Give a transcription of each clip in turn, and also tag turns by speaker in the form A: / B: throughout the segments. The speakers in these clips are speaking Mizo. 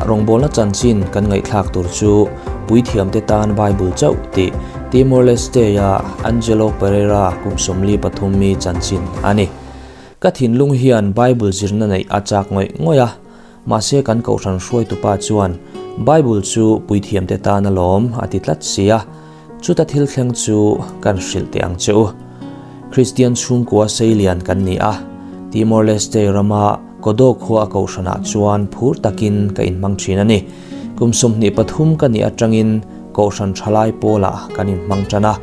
A: Rawngbawlna chanchin kan ngaihthlak tur chu Puithiamte tan Bible chauh tih Timor-Leste-a Angelo Pereira kum 43 mi chanchin a ni. Ka thinlung hian Bible zirna neih a chak ngawih ngawih a, mahse kan kohhran hruaitupa chuan Bible chu Puithiamte tan alawm a ti tlat si a, Chuta thil thleng chu kan hrilh teh ang che u. Kristian chhungkua seilian kan ni a, Timor-Leste rama Kodo khua a kohhranah chuan phur takin ka inhmang thin a ni. Kum 23 ka nih atangin kohhran thalai pawlah kan inhmang tan a,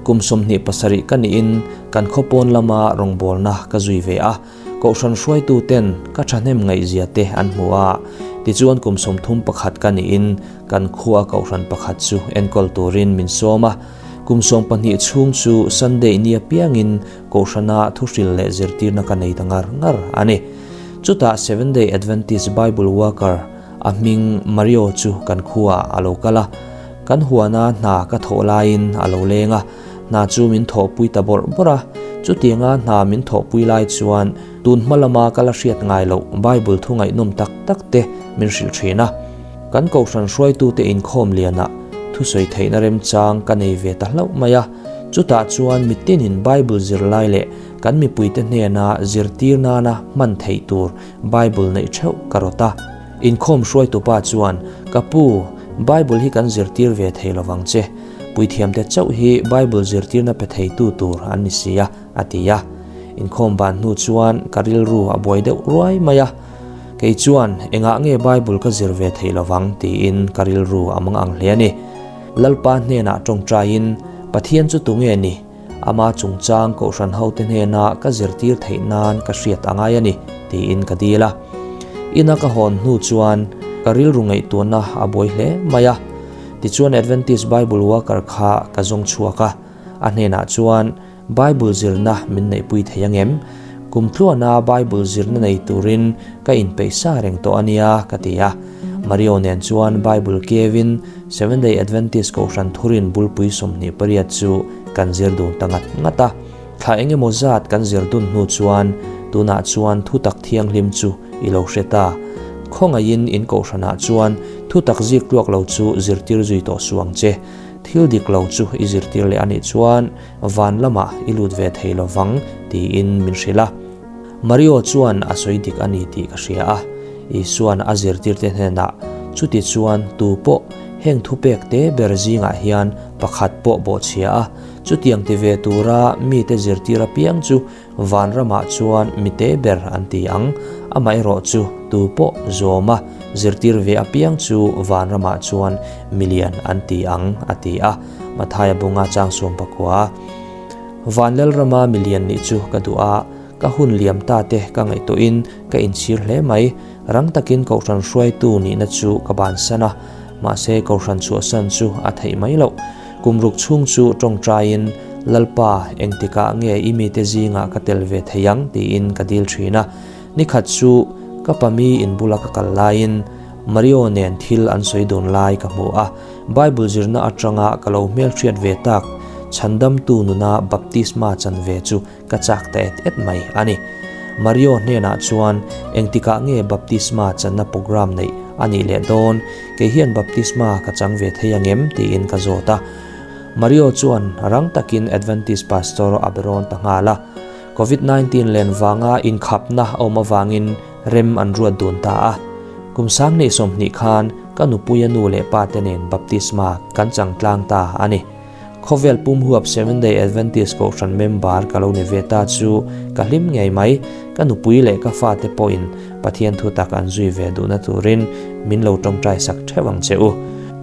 A: kum 27 ka nihin kan khaw pawn lama rawngbawlna ka zui ve a. Kohhran hruaituten ka thahnem ngaihzia te an hmu a, tichuan kum 31 ka niin kan khua kohhran pakhat chu enkawl turin min sawm a. Kum 12 chhung chu Sunday ni apiangin kohhrana thuhril leh zirtirna ka nei ta ngar ngar a ni. Chutah Seventh-day Adventist Bible Worker a hming Mario chu kan khuaah a lo kal a, kan huana hna ka thawh laiin a lo leng a. Hna chu min thawhpui ta bawrh bawrh a, chutianga hna min thawhpui lai chuan tun hma lama ka la hriat ngai loh Bible thu ngaihnawm tak tak te min hrilh thin a. Kan kohhran hruaitute inkhawm lianah thusawi theihna remchang ka nei ve ta hlauh mai a, chutah chuan mitinin Bible zirlai leh kan mipuite hnena zirtir nana hman theih tur Bible neih theuh ka rawt a. Inkhawm hruaitupa chuan, Ka pu, Bible hi kan zirtir ve thei lovang che. Puithiamte chauh hi Bible zirtirna pe theitu tur an ni si a, a ti a. Inkhawm ban hnu chuan ka rilru a buai deuh ruai mai a. Kei chuan, Engah nge Bible ka zir ve theih lovang? tiin ka rilru a mang ang hle a ni. Lalpa hnenah tawngtaiin, Pathian chu tunge ni? Ama chungchang kohhran hote hnena ka zirtir theih nan ka hriat a ngai a ni, tiin ka dil a. Ina ka hawn hnu chuan ka rilru ngaihtuahna a buai hle mai a. Tichuan Adventist Bible Worker kha ka zawng chhuak a, a hnenah chuan Bible zirna min neihpui thei angem? Kum tluana Bible zirna nei turin ka inpeih sa reng tawh a nia, ka ti a. Mario nen chuan Bible kevin Seventh-day Adventist Kohhran Thurin bulpui 28 chu kan zir dun ta ngat ngat a. Thla eng emaw zat kan zir dun hnu chuan tunah chuan thutak thianghlim chu i lo hre ta. Khawngaihin in kohhranah chuan thutak zik tluak lo chu zirtir zui tawh suh ang che. Thil dik lo chu i zirtir leh a nih chuan van lamah i lut ve thei lo vang tiin min hrilh a. Mario chuan a sawi dik a ni tih ka hria a. Isua'n a zirtirte hnenah, Chuti chuan tu pawh heng thupek te ber zingah hian pakhat pawh bawhchhia a, chutiang ti ve tura mite zirtir apiang chu Vanramah chuan mite ber an ti ang, amaherawh chu tu pawh zawma zirtir ve apiang chu vanramah chuan milian an ti ang, a ti a. Mathaia bunga chang 19. Van Lalrama milian nih chu ka duh a, ka hun liam ta te ka ngaihtuahin ka inchhir hle mai. Rang takin kohhran hruaitu nihna chu ka bansan a, mahse kohhran chhuahsan chu a theih mai loh. Kum ruk chhung chu tawngtaiin, Lalpa, engtikah nge i mite zingah ka tel ve thei ang? tiin ka dil thin a. Nikhat chu ka pami in bula ka kal laiin Mario nen thil an sawi dun lai ka hmu a. Bible zirna atanga ka lo hmelhriat ve tak Chhandamtu nuna baptisma chan ve chu ka chak ta et et mai a ni. Mario hnenah chuan engtikah nge baptisma channa program neih a nih leh dawn, kei hian baptisma ka chang ve thei angem tiin ka zawt a. Mario chuan rang takin Adventist pastor a be rawn ta nghal a. Covid 19 len vanga inkhapna a awm avangin rem an ruat dun ta a. Kum 2020 khan ka nupuia nu leh pa te nen baptisma kan chang tlang ta a ni. Khawvel pum huap Seventh-day Adventist Kohhran member ka lo ni ve ta chu ka hlim ngei mai. Ka nupui leh ka fate pawhin Pathian thu tak an zui ve duhna turin min lo tawngtai sak theuh ang che u.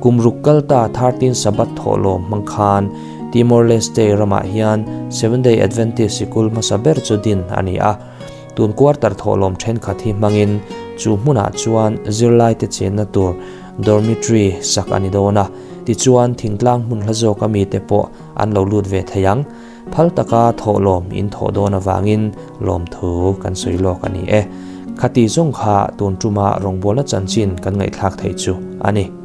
A: Kum ruk kal ta 13 Sabbath thawhlawm hmang khan Timor-Leste ramah hian Seventh-day Adventist sikul hmasa ber chu din a ni a. Tun quarter thawhlawm thenkhat hi hmangin chu hmunah chuan zirlaite chenna tur dormitory sak a ni dawn a. Tichuan, thingtlang hmun hla zawka mite pawh an lo lut ve thei ang. Phal taka thawhlawm in thawh dawn avangin lawmthu kan sawi lawk a ni e. Khati zawng kha tun tuma rawngbawlna chanchin kan ngaihthlak theih chu a ni.